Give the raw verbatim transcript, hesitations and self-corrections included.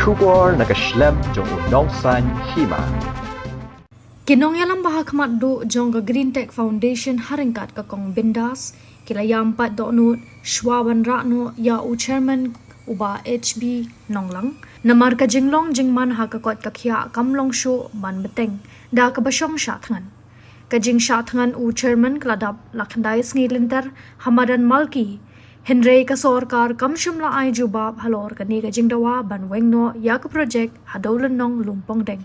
Khubor na ka shlem jong u nongsaiñ hima. Ki nongïalam ba ha khmat duh jong ka Green Tech Foundation ha ryngkat ka Kong Bindas ki la ïam pat dohnud shuwa ban rah noh ïa u chairman u Bah H B Nonglang. Namar ka jinglong jingman ha ka koit ka khiah kam long shuh ban bteng da kaba shong shah thngan. Ka jingshah thngan u chairman ka la dap la khyndai sngi lynter ha madan Malki. Hynrei ka sorkar kam shym la ai jubab halor kane ka jingdawa ban weng noh ïa ka projek ha Dewlynnong Lumpongdeng.